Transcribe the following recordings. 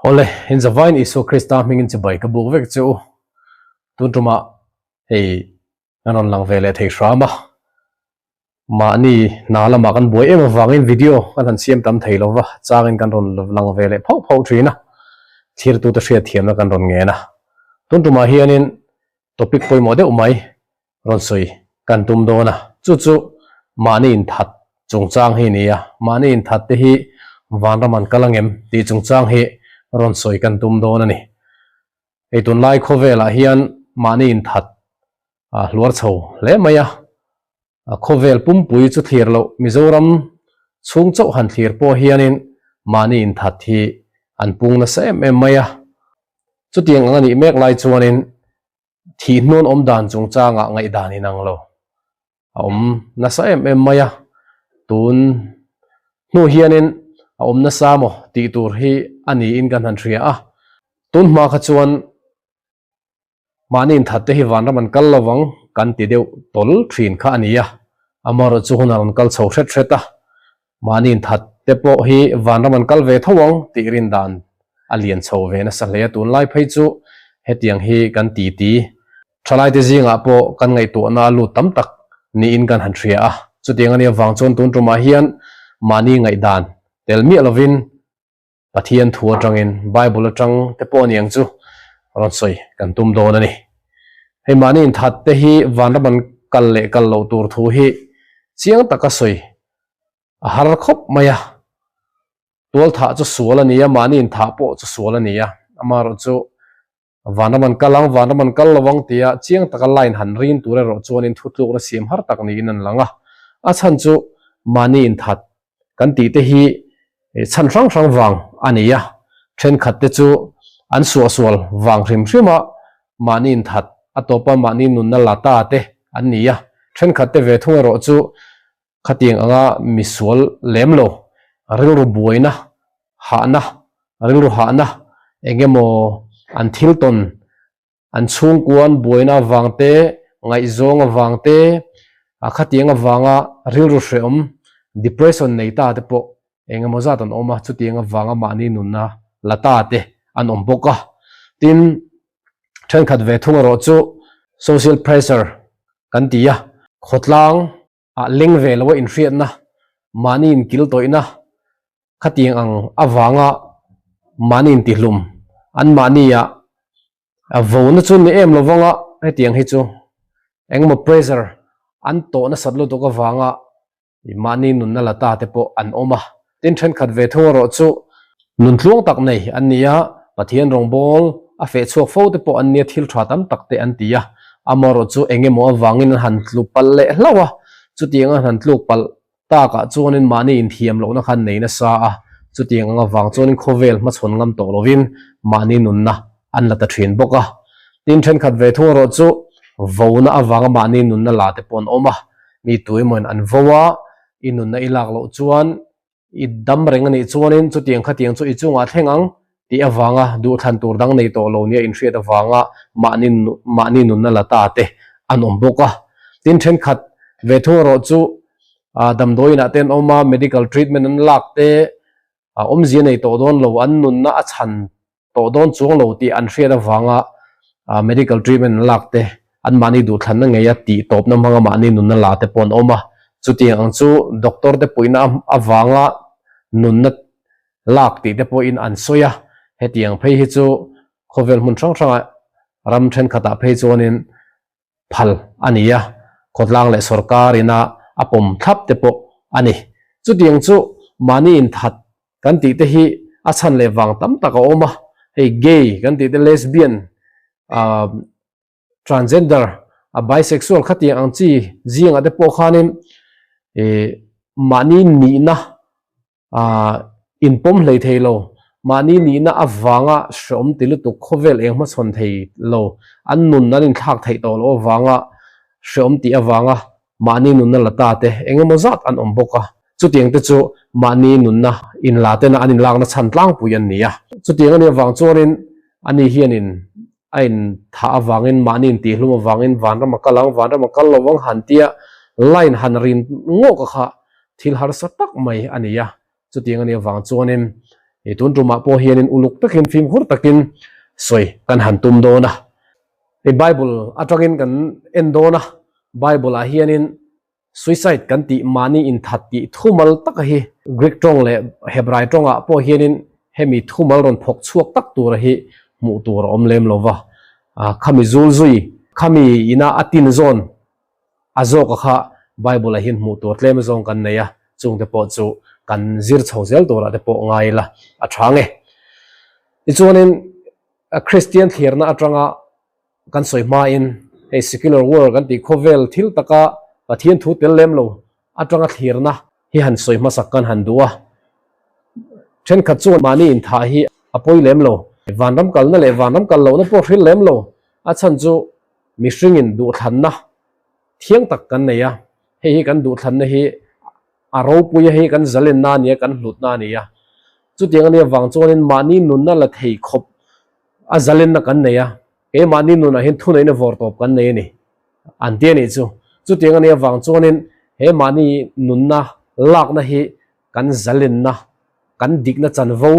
Awle, in zavain Isua Krista hmingin chibai ka buk vek che u. Tun tumah hei kan rawn lang ve leh thei hram a. Mahni hna lamah kan buai em avangin video kan han siam tam thei lova, changin kan rawn lang ve leh phauh phauh thin a. Thirtute hriatthiamna kan rawn ngen a. Tun tumah hianin topic pawimawh deuh mai rawn sawi kan tum dawn a, chu chu mahni inthat chungchang hi a ni a, mahni inthat te hi vanram an kal angem tih chungchang hi rawn sawi kan tum dawn a ni. Hei tunlai khawvelah hian mahni inthat a hluar chho hle mai a, khawvel pumpui chu thlir loh Mizoram chhung chauh han thlir pawh hianin mahni inthat hi an pung nasa em em mai a, chutiang ang a nih mek lai chuanin Thih hnuan awm dan chungchangah ngaihdan inang lo a awm nasa em em mai a, tun hnu hianin a awm nasa maw tih tur hi a niin kan han hria a, tun hma kha chuan mahni inthat te hi vanram an kal lo vang kan ti deuh tawl thin kha a ni a, amaherawhchu chu hun a rawn kal chho hret hret a, Mahni inthat te pawh hi vanram an kal ve tho ang tih rin dan a lian chho ve nasa hle a, tunlai phei chu hetiang hi kan titi thalaite zingah pawh kan ngaihtuahna a lut tam tak niin kan han hria a, chutiang a nih avang chuan tun tumah hian mahni ngaihdan tel miah lovin Pathian thu atangin Bible atang te pawh a niang chu rawn sawi kan tum dawn a ni. Hei mahni inthat te hi vanram an kal leh kal loh tur thu hi chiang taka sawi a har khawp mai a. Tualthah chu sual a ni a, mahni inthah pawh chu sual a ni a, amaherawhchu Vanram an kal ang, vanram an kal lo ang tia chiang taka line han rin tur erawh chuanin thutlukna siam har tak niin an lang a. A chhan chu mahni inthat kan tih te hi chhan hrang hrang vang a ni a, thenkhat te chu an suahsual vang hrim hrim a, mahni inthat a tawpa mahni nunna la ta te an ni a, thenkhat te ve thung erawh chu Khatiang anga misual lem lo, rilru buaina, hahna, rilru hahna, eng emaw an thil tawn, an chhungkuan buaina avang te, ngaihzawng avang te, a khatiang avanga rilru hrehawm, depression nei ta te pawh eng emaw zat an awm a, chutiang avanga mahni nunna la ta te an awm bawk a. Tin, thenkhat ve thung erawh chu social pressure kan ti a, khawtlang ah leng ve lo a inhriatna, mahni inkil tawihna khatiang ang avanga mahni intihlum an mahni ah a vo na chu ni em lo vanga hetiang hi chu engemaw pressure an tawh nasat lutuk avanga mahni nunna la ta te pawh an awm a. Tin thenkhat ve thung erawh chu nun tluang tak nei an ni a, Pathian rawngbâwl a feh chhuak fo te pawh an nia thil tha tam tak te an ti a, amaherawh chu eng emaw avangin an han tlu palh leh hlauh a, chutiang an han tluk palh takah chuanin mahni inthiam lohna kha an nei nasa a, chutiang ang avang chuanin khawvel hmachhawn ngam tawh lovin mahni nunna an la ta thin bawk a. Tin thenkhat ve thung erawh chu vona avanga mahni nunna la te pawh an awm a, mi tu emawin an vo a, i nunna i lak loh chuan i dam reng a nih chuanin chutiang khatiang chu i chungah thleng ang tih avanga duhthlan tur dang nei tawh lo nia inhriat avanga mahni mahni nunna la ta te an awm bawk a. Tin thenkhat ve thung erawh chu damdawiinah te an awm a, medical treatment an lak te a awmzia nei tawh dawn lo, an nunna a chhan tawh dawn chuang lo tih an hriat avanga medical treatment an lak te, an mahni duhthlanna ngeia tih tawpna hmanga mahni nunna la te pawh an awm a. Chutiang ang chu doctor te puihna avanga nunna lak tih te pawhin an sawi a, hetiang phei hi chu khawvel hmun hrang hrangah ram thenkhatah phei chuanin phal a ni a, khawtlang leh sorkar ina a pawm thlap te pawh a ni. Chutiang chu mahni inthat kan tih te hi a chhan leh vang tam tak a awm a, hei gay kan tih te lesbian ah transgender a bisexual khatiang ang chi zingah te pawh khanin ih mahni nihna Ah, inpawm hlei thei lo. Mahni nihna avanga hreawm ti lutuk khawvel eng hmachhawn thei lo, an nun an inthlak theih tawh loh avanga hreawm tih avanga mahni nunna la ta te eng emaw zat an awm bawk a. Chutiang te chu mahni nunna inla tena an inlakna chhan tlangpui an ni a. Chutiang a nih avang chuanin ani hianin a inthah avangin mahni intihlum avangin vanram a kal ang, vanram a kal lo ang han tia line han rin ngawk a kha thil harsa tak mai a ni a, chutiang a nih avang chuanin Hei tun tumah pawh hianin uluk takin fimkhur takin sawi kan han tum dawn a. Hei Bible atangin kan en dawn a, Bible ah hianin suicide kan tih mahni inthat tih thumal taka hi Greek tawng leh Hebrai tawngah pawh hianin hemi thumal rawn phawk chhuak tak tura hi hmuh tur a awm lem lo va. Khami zul zui, khami ina a tin zawn A zawka kha Bible-ah hian hmuh tur tlem zawng kan nei a, chungte pawh chu kan zir chho zel turah te pawh ngai ila a tha nge. Tichuanin Kristian thlirna atanga kan sawi hmain hei secular world kan tih khawvel thil taka Pathian thu tel lem lo atanga thlirna hi han sawi hmasak kan han duh a. Thenkhat chuan mahni inthah hi a pawi lem lo, vanram kalna leh vanram kal lohna pawh hril lem lo, a chhan chu Mihringin duhthlanna thiang tak kan nei a, hei hi kan duhthlanna hi a ropui a, hei kan zalenna a ni a, kan hlutna a ni a. Chutiang a nih avang chuanin mahni nunna la thei khawp a zalenna kan nei a, keimahni nunah hian thuneihna vawr tawp kan nei a ni an ti a nih chu. Chutiang a nih avang chuanin he mahni nunna lakna hi kan zalenna, kan dikna chanvo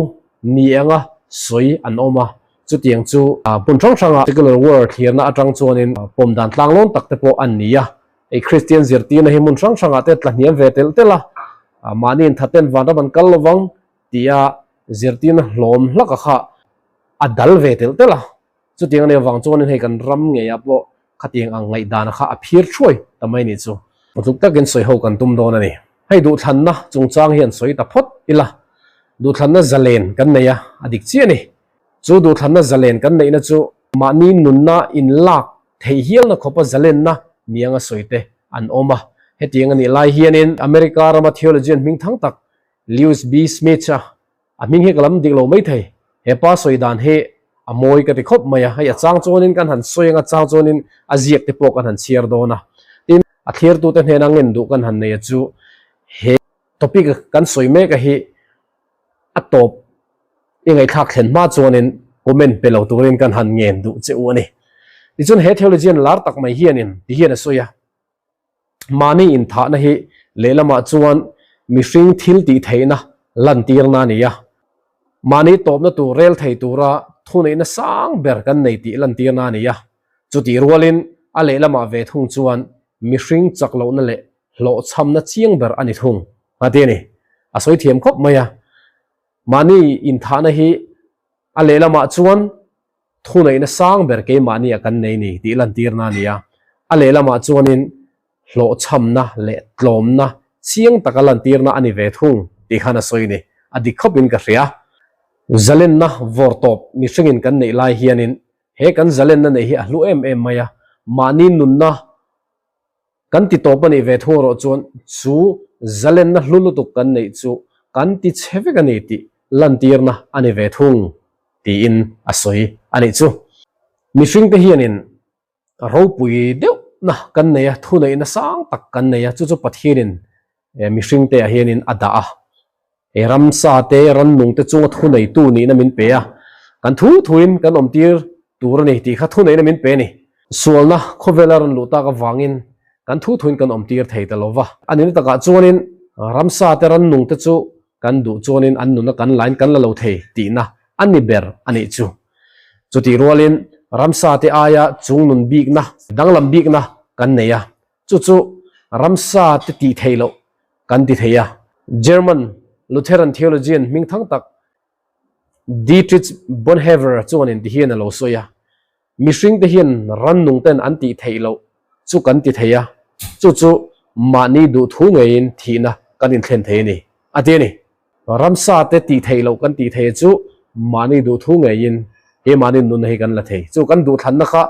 ni anga sawi an awm a, chutiang chu hmun hrang hranga secular world thlirna atang chuanin pawm dan tlanglawn tak te pawh an ni a. Hei Kristian zirtirna hi hmun hrang hrangah te tlahniam ve telh telh a, mahni inthaten vanram an kal lovang tia zirtirna hlawm hlaka kha a dal ve telh telh a. Chutiang a nih avang chuanin hei kan ram ngeiah pawh khatiang ang ngaihdana kha a phir thuai ta mai nih chu. Tluk takin sawi ho kan tum dawn a ni. Hei duhthlanna chungchang hian sawi ta phawt ila, duhthlanna zalen kan nei a, a dik chiah a ni. Chu duhthlanna zalen kan neihna chu mahni nunna inlak theih hialna khawpa zalenna nianga sawi te an awm a. Hetiang a nih lai hianin America rama theologian hmingthang tak Lewis B. Smith-a A hming hi ka lam dik lo mai thei. He pa sawi dan hi a mawi ka ti khawp mai a, hei a chang chuanin kan han sawi anga chang chuanin a ziak te pawh kan han chhiar dawn a. Tin, a thlirtute hnena ngen duh kan han nei a chu he topic kan sawi mek a hi a tawp i ngaihthlak thlen hma chuanin comment pe lo turin kan han ngen duh che u a ni. Tichuan he theologian lar tak mai hianin ti hian a sawi a. Mahni inthahna hi lehlamah chuan mihring thil tih theihna lantirna a ni a. Mahni tawpna tur rel thei tura thuneihna sang ber kan nei tih lantirna a ni a. Chutih rualin a lehlamah ve thung chuan mihring chak lohna leh hlawhchhamna chiang ber a ni thung a ti a ni. A sawi thiam khawp mai a. Mahni inthahna hi a lehlamah chuan Thuneihna sang ber keimahnia kan nei ni tih lantirna a ni a, a lehlamah chuanin hlawhchhamna leh tlawmna chiang taka lantirna a ni ve thung tih khan a sawi ni. A dik khawpin ka hria. Zalenna vawrtawp mihringin kan neih lai hianin he kan zalenna neih hi a hlu em em mai a, mahni nunna Kan ti tawp a nih ve thung erawh chuan chu zalenna hlu lutuk kan neih chu kan ti chhe vek a ni tih lantirna a ni ve thung tiin a sawi a nih chu. Mihringte hianin ropui deuhna kan nei a, thuneihna sang tak kan nei a, chu chu Pathianin mihringte ah hianin a dah a. He ramsa te, rannung te chunga thuneitu nihna min pe a, kan thu thuin kan awmtir tur a ni tih kha thuneihna min pe a ni. Sualna khawvela rawn luh tak avangin kan thu thuin kan awmtir thei ta lo va. A nihna takah chuanin ramsa te, rannung te chu kan duh chuanin an nuna kan lain kan la lo thei tihna a ni ber a nih chu. Chutih rualin ramsa te aia chungnun bikna, danglam bikna kan nei a, Chu chu ramsa te tih theih loh kan ti thei a. German Lutheran theologian hming thang tak Dietrich Bonhoeffer chuanin ti hian a lo sawi a, Mihring te hian rannung ten an tih theih loh chu kan ti thei a, chu chu mahni duhthu ngeiin thihna kan inthlen thei a ni, a ti a ni. Ramsa te tih theih loh kan tih theih chu mahni duhthu ngeiin he mahni nunna hi kan la thei. Chu kan duhthlanna kha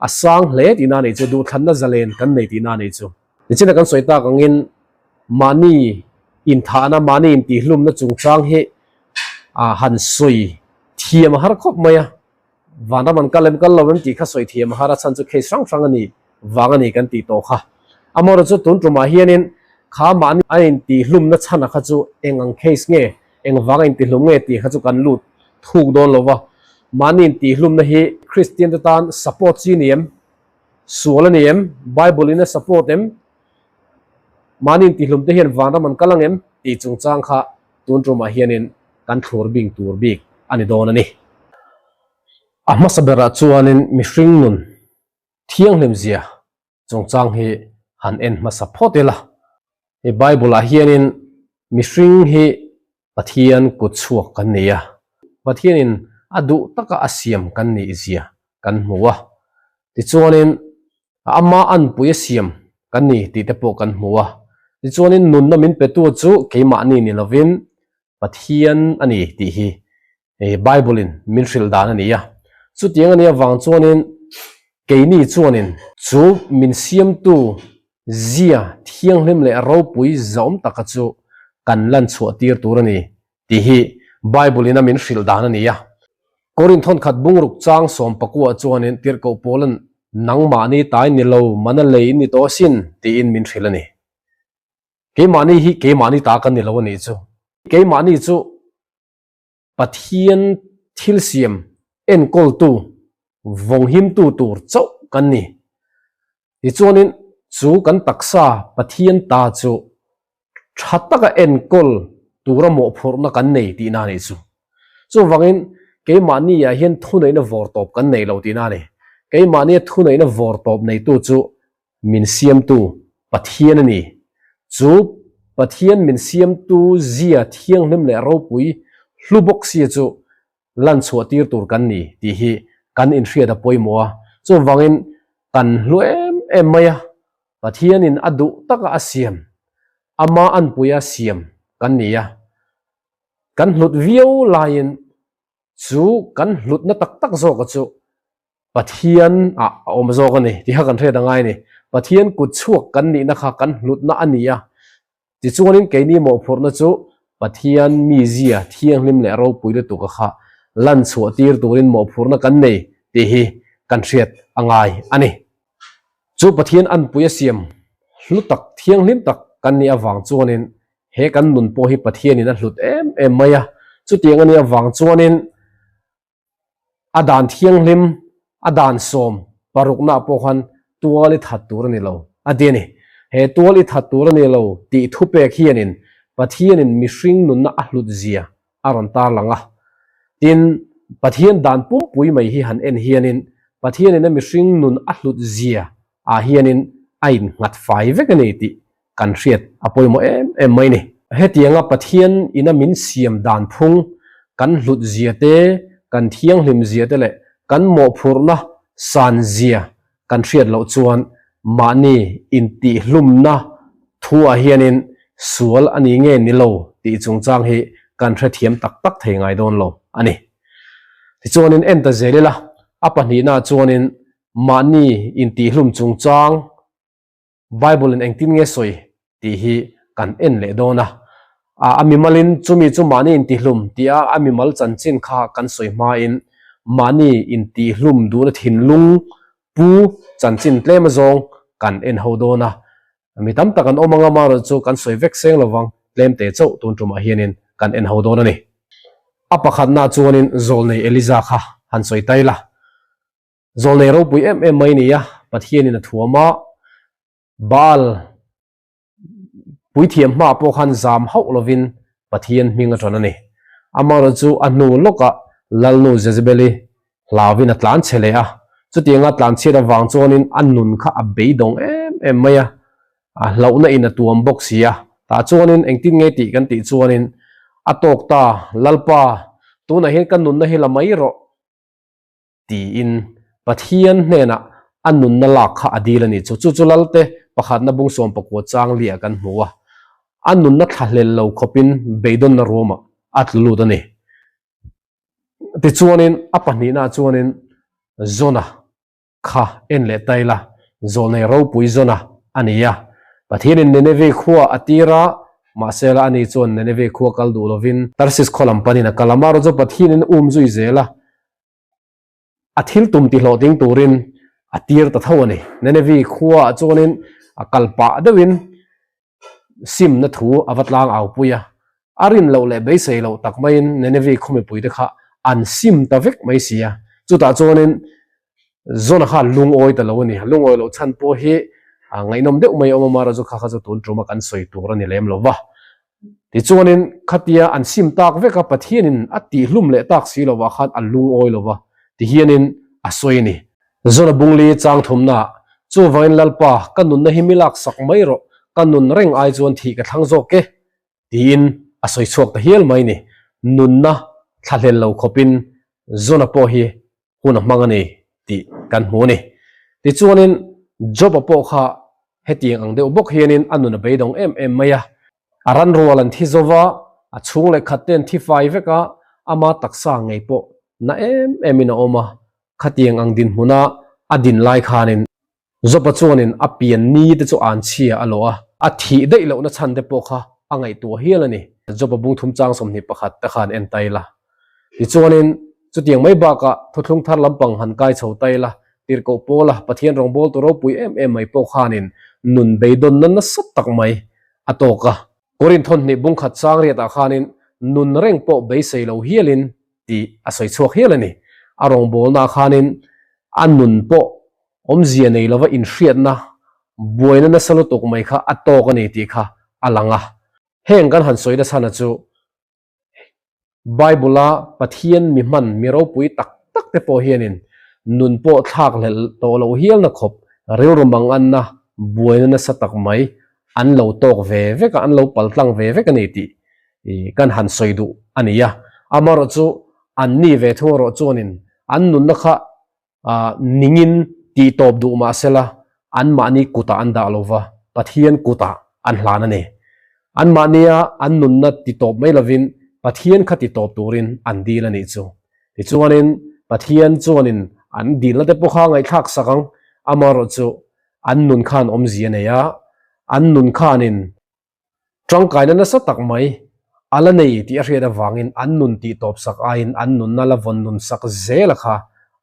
a sang hle tihna a nih chu, duhthlanna zalen kan nei tihna a nih chu. Nichina kan sawi tak angin mahni inthahna, mahni intihhlumna chungchang hi han sawi thiam a har khawp mai a. Vanram an kal em kal lo em tih kha sawi thiam a har a chhan chu case hrang hrang a ni vang a ni kan tih tawh kha. Amaherawhchu chu tun tumah hianin kha mahni a intihhlumna chhana kha chu eng ang case nge, eng vanga intihlum nge tih kha chu kan lut thuk dawn lo va. Mahni intihhlumna hi Kristian te tan support chi ni em? Sual a ni em? Bible in a support em? Mahni intihlum te hian vanram an kal ang em? Tih chungchang kha tun tumah hianin. kan thlur bing tur bik a ni dawn a ni. A hmasa berah chuanin mihring nun thianghlim zia chungchang hi han en hmasa phawt ila. Hei Bible ah hianin mihring hi Pathian kut chhuak kan ni a, Pathianin a duh taka a siam kan nih zia kan hmu a. Tichuanin ama anpui a siam kan ni tih te pawh kan hmu a. Tichuanin nunna min petu chu keimahni ni lovin Pathian a ni tih hi Bible in min hrilh dan a ni a. Chutiang a nih avang chuanin keini chuanin chu min siamtu zia thianghlim leh ropui zawm taka chu kan lan chhuah tir tur a ni tih hi Bible in a min hrilh dan a ni a. Korinth thawnkhat bungruk chang sawmpakua chuanin Tirhkoh Paula'n nangmahni tai ni lo mana lei in ni tawh asin tiin min hrilh a ni. Keimahni hi keimahni ta kan ni lo a nih chu. Keimahni chu Pathian thil siam enkawltu, vawnghimtu tur chauh kan ni. Tichuanin chu kan taksa Pathian ta chu tha taka enkawl tura mawhphurhna kan nei tihna a nih chu. Chuvangin keimahniah hian thuneihna vawrtawp kan nei lo tihna a ni. Keimahnia thuneihna vawrtawp neitu chu min siamtu Pathian a ni. Chu Pathian min siamtu zia thianghlim leh ropui hlu bawk sia chu lan chhuah tir tur kan ni tih hi kan inhriat a pawimawh a. Chuvangin kan hlu em em mai a, Pathianin a duh taka a siam, ama anpuia siam kan ni a. Kan hlut viau laiin chu kan hlutna tak tak zawka chu Pathian ah a awm zawk a ni tih kha kan hriat a ngai a ni. Pathian kut chhuak kan nihna kha kan hlutna a ni a, tichuanin keini mawhphurhna chu Pathian mizia thianghlim leh ropui lutuk a kha lan chhuah tir turin mawhphurhna kan nei tih hi kan hriat a ngai a ni. Chu Pathian anpui a siam hlu tak thianghlim tak kan nih avang chuanin he kan nun pawh hi Pathianin a hlut em em mai a, chutiang a nih avang chuanin A dan thianghlim, a dan 16 pawh khan tual i that tur a ni lo, a ti a ni. He tual i that tur a ni lo tih thupek hianin Pathianin mihring nunna a hlut zia a rawn tarlang a. Tin, Pathian dan pumpui mai hi han en hianin Pathianin a mihring nun a hlut zia ah hianin a innghat fai vek a ni tih kan hriat a pawimawh em em mai ni. Hetianga Pathian ina min siam dan phung, kan hlut zia te, kan thianghlim zia te leh kan mawhphurhna san zia kan hriat loh chuan mahni intihhlumna thu ah hianin sual a ni nge ni lo tih chungchang hi kan hrethiam tak tak thei ngai dawn lo a ni. Tichuanin en ta zel ila, a pahnihna chuanin mahni intihhlum chungchang Bible in engtin nge sawi tih hi kan en leh dawn a. A mimalin chumi chu mahni intihlum tih a a mimal chanchin kha kan sawi hmain mahni intihlum duhna thinlung pu chanchin tlem azawng kan en ho dawn a. Mi tam tak an awm anga marawh chu kan sawi vek seng lovang tlem te chauh tun tumah hianin kan en ho dawn a ni. A pakhatna chuanin Zawlnei Eliza kha han sawi tai la. Zawlnei ropui em em mai nia, Pathianin a thuam a, Baal puithiam hmaah pawh khan zam hauh lovin Pathian hming a ṭan a ni. Amaherawh chu a hnu lawkah Lalnu Jezebeli hlauvin a tlan chhe leh a, chutianga tlan chhiat avang chuanin a nun kha a beidawng em em mai a, a hlauhna in a tuam bawk si a. Tah chuanin engtin nge tih kan tih chuanin a tawk ta, Lalpa, tunah hian ka nunna hi la mai rawh, Tiin Pathian hnenah a nunna lak kha a dil a ni chu. Chu chu Lalte pakhatna bung 19 chang liah kan hmu a. A nunna thlahlel lo khawpin beidawnna ruamah a tlu lut a ni. Tichuanin a pahnihnaah chuanin Jona kha en leh ta ila, Zawlnei ropui Jona a ni a. Pathianin Nineveh khua a tir a, mahse la ani chuan Nineveh khua kal duh lovin Tarsis khaw lam panin a kal a. Amaherawhchu chu Pathianin a um zui zel a. A thil tum tihlawhtling turin a tir ta tho a ni. Nineveh khuaah chuanin a kal pah deuhin simna thu a va tlang au pui a. A rin loh leh beisei loh tak maiin Nineveh khaw mipuite kha an sim ta vek mai si a. Chutah chuanin Jona kha a lungawi ta lo a ni. A lungawi loh chhan pawh hi ngaihnawm deuh mai a awm a, amaherawhchu kha kha chu tun tuma kan sawi tur a ni lem lo va. Tichuanin khatia an sim tak vek a, Pathianin a tihhlum leh tak si lovah khan a lungawi lo va, tihianin a sawi a ni. Zona Bungli chang thumnaah, Chuvangin Lalpa, ka nunna hi mi laksak mai rawh, ka nun reng ai chuan thih ka thlang zawk e, tiin a sawi chhuak ta hial mai ni. Nunna thlahlel lo khawpin Zona pawh hi hun a hmang a ni tih kan hmu a ni. Tichuanin Job-a pawh kha hetiang ang deuh bawk hianin a nun a beidawng em em mai a. A ran rual an thi zo va, a chhung leh khat te an thi fai vek a, ama taksa ngei pawh na em emin a awm a. Khatiang ang dinhmuna a din lai khanin Job-a chuanin a pian ni te chu an chhia a lawh a, a thih daih lohna chhan te pawh kha a ngaihtuah hial a ni. Job-a bungthum chang 21 te khan en ta ila. Tichuanin, chutiang mai bakah thuthlung thar lampang han kai chho ta ila, tirhkoh Paula Pathian rawngbawltu ropui em em mai pawh khanin nun beidawnna nasa tak mai a tawk a. Korinth thawhnih bungkhat chang riatah khanin nun reng pawh beisei lo hialin tih a sawi chhuak hial a ni. A rawngbawlnaah khanin a nun pawh Awmzia nei lova inhriatna buaina nasa lutuk mai kha a tawk a ni tih kha a lang a. Heng kan han sawi nachhana chu Bible-a Pathian mi hman mi ropui tak tak te pawh hianin nun pawh thlak hlelh tawh loh hialna khawp rilru manganna buaina nasa tak mai an lo tawk ve vek a, an lo paltlang ve vek a ni tih kan han sawi duh a ni a. Amaherawhchu anni ve thung erawh chuanin an nunna kha Ningin tih tawp duh mah sela, anmahni kutah an dah lo va, Pathian kutah an hlan a ni. Anmahnia an nunna ti tawp mai lovin Pathian kha ti tawp turin an dil a nih chu. Tichuanin Pathian chuanin an dilna te pawh kha ngaihthlak sak ang, amaherawhchu an nun khan awmzia a nei a, an nun khanin Tangkaina nasa tak mai a la nei tih a hriat avangin an nun tih tawp sak aiin an nunna la vawn nun sak zela kha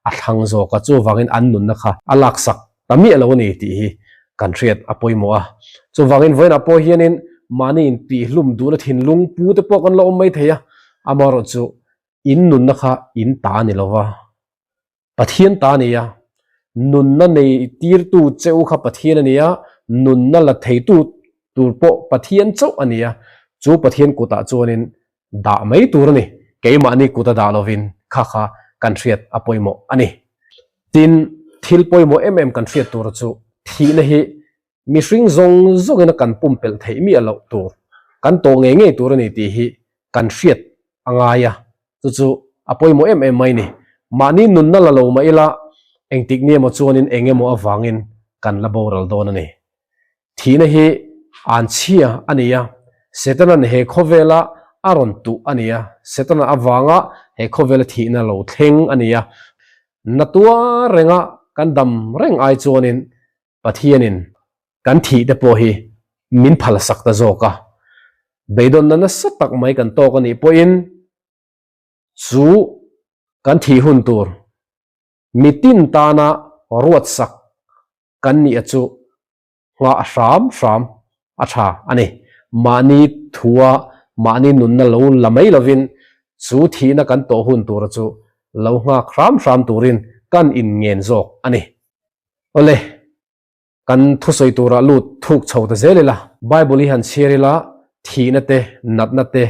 a thlang zawk a, chuvangin an nunna kha a laksak ta miah lo a ni tih hi kan hriat a pawimawh a. Chuvangin vawiinah pawh hianin mahni intihlum duhna thinlung pu te pawh kan la awm mai thei a, amaherawhchu in nunna kha in ta a ni lo va. Pathian ta a ni a, nunna nei tirtu che u kha Pathian a ni a, nunna la theitu tur pawh Pathian chauh a ni a, chu Pathian kutah chuanin dah mai tur a ni, keimahni kuta dah lovin kha kha kan hriat a pawimawh a ni. Tin, thil pawimawh em em kan hriat tur chu thihna hi mihring zawng zawngin a kan pumpelh theih miah loh tur, kan tawh ngei ngei tur a ni tih hi kan hriat a ngai a, chu chu a pawimawh em em mai ni. Mahni nunna la lo mah ila engtik ni emaw chuanin eng emaw avangin kan la boral dawn a ni. Thihna hi an chhia a ni a, Setana'n he khawvela a rawn tuh a ni a, Setana avanga he khawvela thihna lo thleng a ni a, na tuar renga kan dam reng ai chuanin Pathianin kan thih te pawh hi min phalsak ta zawk a, beidawnna nasa tak mai kan tawk a nih pawhin chu kan thih hun tur mitin tana ruatsak kan nih a chu nghah hram hram a tha a ni. Mahni thua mahni nunna lo la mai lovin chu thihna kan tawh hun tura chu lo nghak hram hram turin kan inngen zawk a ni. Awle, kan thusawi turah lut thuk chho ta zel ila. Bible hi han chhiar ila, thihna te, natna te,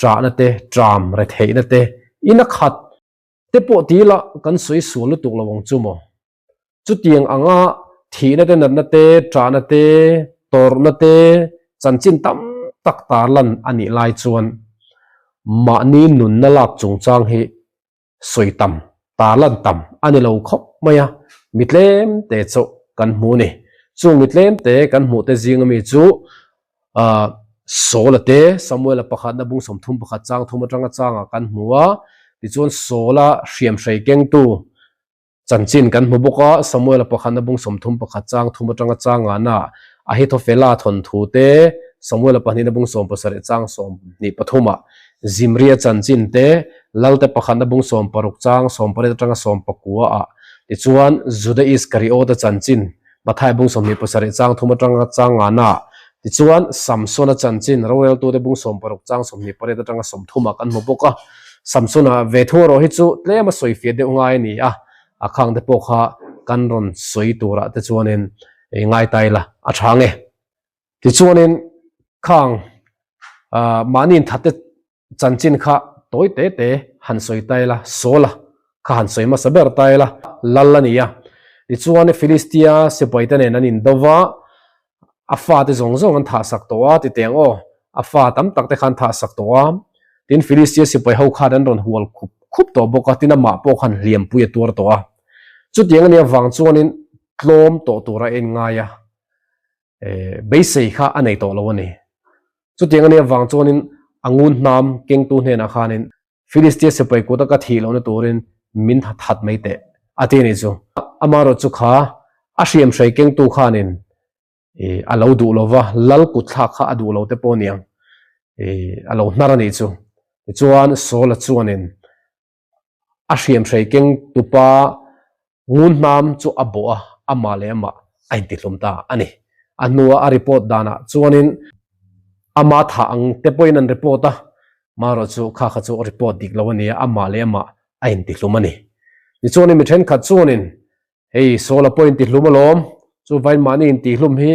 ṭahna te, ṭam, retheihna te, in a khat te pawh ti ila kan sawi sual lutuk lo ang chu maw? Chutiang anga thihna te, natna te, ṭahna te, tawrhna te, chanchin tam tak tarlan a nih lai chuan mahni nunna lak chungchang hi sawi tam, tarlan tam a ni lo khawp mai a, mi tlem te chauh kan hmu a ni. Chung mi tlem te kan hmuh te zinga mi chu ah Saul-a te, Samuel-a pakhatna bung 31 chang thum atanga changah kan hmu a, tichuan Saul-a hriamhrei kengtu Chanchin kan hmu bawk a, Samuel-a pakhatna bung 31 chang thum atanga chang ngana Ahithophela thawnthu te, Samuel-a pahnihna bung 17 chang 23 ah Zimri-a chanchin te, Lalte pakhatna bung 16 chang 18 atanga 19 ah tichuan Juda Iskariota chanchin Mathai bung 27 chang thum atanga chang ngana tichuan Samsona chanchin roreltute bung 16 chang 28 atanga 30 ah kan hmu bawk a. Samsona ve thung erawh hi chu tlem a sawi fiah deuh ngai a ni a, a khang te pawh kha kan rawn sawi turah te chuanin ngai ta ila a tha nge. Tichuanin khang. Mahni inthate chanchin kha tawi te te han sawi ta ila, Saula kha han sawi hmasa ber ta ila, lal a ni a. Tichuan Filistia sipaite nen an indo va, a fate zawng zawng an thahsak tawh a, ti teng aw, a fa tam tak te kha an thahsak tawh a. Tin, Filistia sipai ho khan an rawn hual khup khup tawh bawk a, tin amah pawh khan hliampui a tuar tawh a. Chutiang a nih avang chuanin tlawm tawh tura a inngai a, beisei kha a nei tawh lo a ni. Chutiang a nih avang chuanin a ngun hnam kengtu hnenah khanin Filistia sipai kuta ka thih lohna turin min that mai teh a ti a nih chu. Amaherawhchu kha a hriamhrei kengtu khanin a lo duh lo va, lal kutthlak kha a duh lo te pawh aniang a lo hnar a nih chu. Tichuan Saula chuanin A hriamhrei keng tupa ngun hnam chu a bawh a, amah leh amah a intihlum ta a ni. A hnua a report danah chuanin ama thah ang te pawhin an report a, marawh chu kha kha chu report dik lo a ni a, amah leh amah a intihlum a ni. Tichuanin mi thenkhat chuanin hei Saula pawh intihlum alawm, chuvain mahni intihlum hi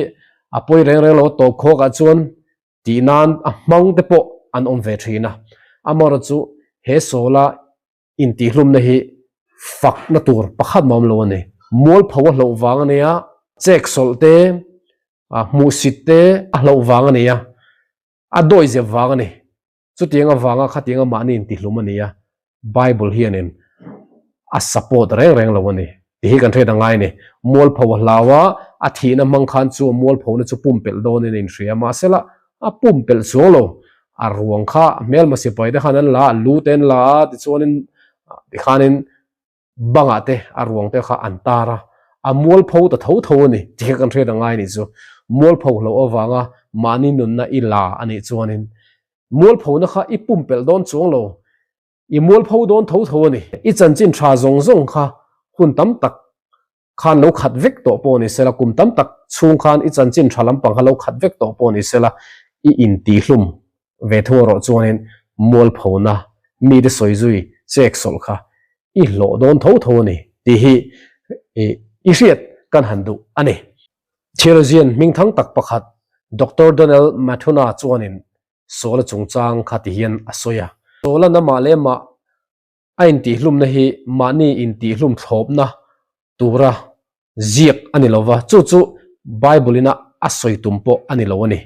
a pawi reng reng lo a tawp khawkah chuan Tih nan a hmang te pawh an awm ve thin a, amaherawh chu he Sawla intihlumna hi fakna tur pakhat mah awm lo a ni. Mualpho a hlauh vang a nia, chek sawlh te, hmuhsit te a hlauh vang a nia, a dawizep vang a ni. Chutiang avanga khatianga mahni intihlum a ni a, Bible hianin a support reng reng lo a ni tih hi kan hriat a ngai a ni. Mualpho a hlau a, a thihna hmang khan chu a mualphona chu pumpelh dawnin a inhria a, mahsela a pumpelh chuang lo. A ruang kha hmelma sipai te khan an la a, lu te an la a, tichuanin tikhanin bangah te a ruang te kha an tar a, a mualpho ta tho tho a ni tih kha kan hriat a ngai a nih chu. Mualpho hlauh avanga mahni nunna i la a nih chuanin mualphona kha i pumpelh dawn chuang lo, i mualpho dawn tho tho a ni. I chanchin tha zawng zawng kha hun tam tak khan lo khat vek tawh pawh ni sela, kum tam tak chhung khan i chanchin tha lampang kha lo khat vek tawh pawh ni sela, i intihlum ve thung erawh chuanin mualphona mite sawi zui chek sawlh kha i hlawh dawn tho tho a ni tih hi i hriat kan han duh a ni. Theologian hmingthang tak pakhat Doctor Donald Mathuna chuanin Sawla chungchang kha ti hian a sawi a. Sawla namah leh mah A intihhlumna hi mahni intihhlum thlawpna tura ziak a ni lo va, chu chu Bible-in a a sawi tum pawh a ni lo a ni,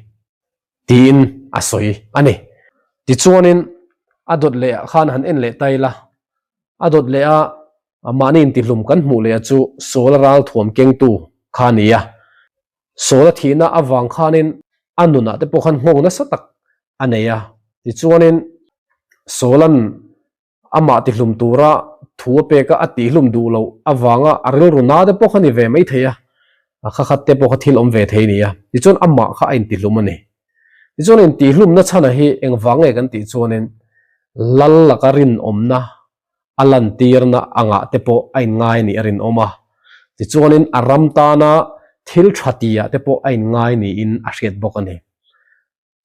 tiin a sawi a ni. Tichuanin, a dawt lehah khan han en leh ta ila, a dawt leha mahni intihlum kan hmuh leh chu Saul-a ralthuam kengtu kha a ni a. Saul-a thihna avang khanin a nunah te pawh khan nghawng nasa tak a nei a. Tichuanin Saul-a'n amah tihlum tura thu a pek a, a tihlum duh loh avanga a rilru na te pawh kha ni ve mai thei a, a kha khat te pawh kha thil awm ve thei a ni a. Tichuan amah kha a intihlum a ni. Tichuan intihlumna chhana hi engvang nge kan tih chuanin lal laka rinawmna a lantirna angah te pawh a inngai nih a rinawm a, tichuanin a ram tana thil tha tihah te pawh a inngai niin a hriat bawk a ni.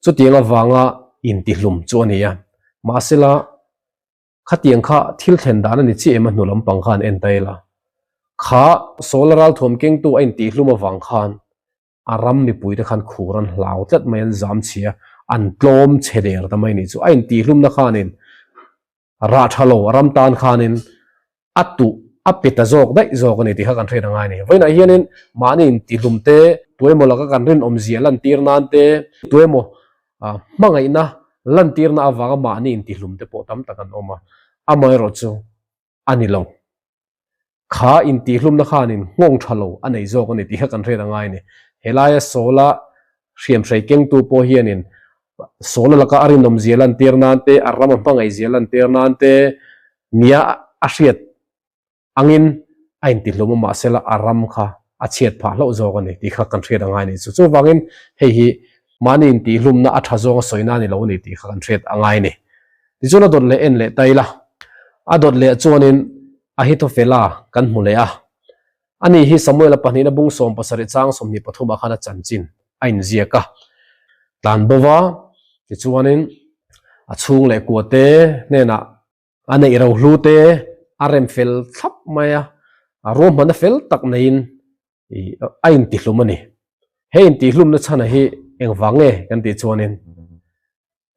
Chutiang avanga intihlum chu a ni a, mahsela khatiang kha thil thlen dan a ni chiah em a hnu lampang khan en ta ila, kha Saula ralthuam kengtu a intihlum avang khan a ram mipuite khan khur an hlau tlat mai, an zam chhia, an tlawm chhe der ta mai nih chu. A intihhlumna khanin rah tha lo a ram tan khanin a tuh a pe ta zawk daih zawk a ni tih kha kan hriat a ngai a ni. Vawiinah hianin mahni intihlum te, tuemaw laka kan rinawmzia lantir nan te, tuemaw hmangaihna lantirna avanga mahni intihlum te pawh tam tak an awm a, amaherawhchu chu a ni lo. Kha intihlumna khanin nghawng tha lo a nei zawk a ni tih kha kan hriat a ngai a ni. Helaia Sawla hriamhrei kengtu pawh hianin Sawla laka a rinawmzia lantir nan te, a ram a hmangaihzia lantir nan te nia a hriat angin a intihlum a, mahsela a ram kha a chhiat phah hlauh zawk a ni tih kha kan hriat a ngai a ni. Chu chuvangin hei hi mahni intihlumna a tha zawnga sawina a ni lo a ni tih kha kan hriat a ngai a ni. Tichuan a dawt leh en leh ta ila, a dawt leh chuanin Ahithophela kan hmu leh a. Ani hi Samuela pahnihna bung 17 chang 23 ah khan a chanchin a inziak a. Tlan bo va, tichuanin a chhung leh kua te hnenah a neih rohlu te a rem fel thlap mai a, a ruahmanna fel tak neiin a intihlum a ni. He intihlumna chhana hi engvang nge kan tih chuanin.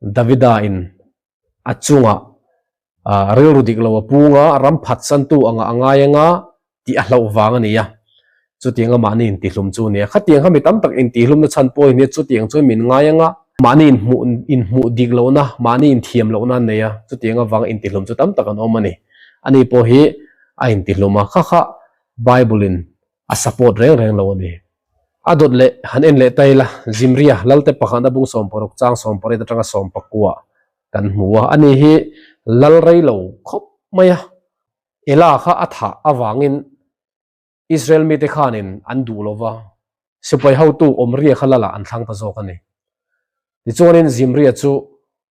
Davida in a chungah rilru dik lo a pung a, ram phatsantu anga a ngai anga tih a hlauh vang a ni a. Chutiang a mahni intihlum chu a ni a. Khatiang kha mi tam tak intihlumna chhan pawh hi nia chutiang chuan min ngai anga mahni inhmuh inhmuh dik lohna, mahni inthiam lohna an nei a, chutiang avanga intihlum chu tam tak an awm a ni. Ani pawh hi a intihlum a, kha kha Bible in a support reng reng lo a ni. A dawt leh han en leh ta ila, Zimria, Lalte pakhatna bung 60 chang 18 atanga 19 kan hmu a, ani hi lal rei lo khawp mai a, Ela kha a thah avangin Israel mite khanin an duh lo va, sipai hotu Omria kha lalah an thlang ta zawk a ni. Tichuanin Zimria chu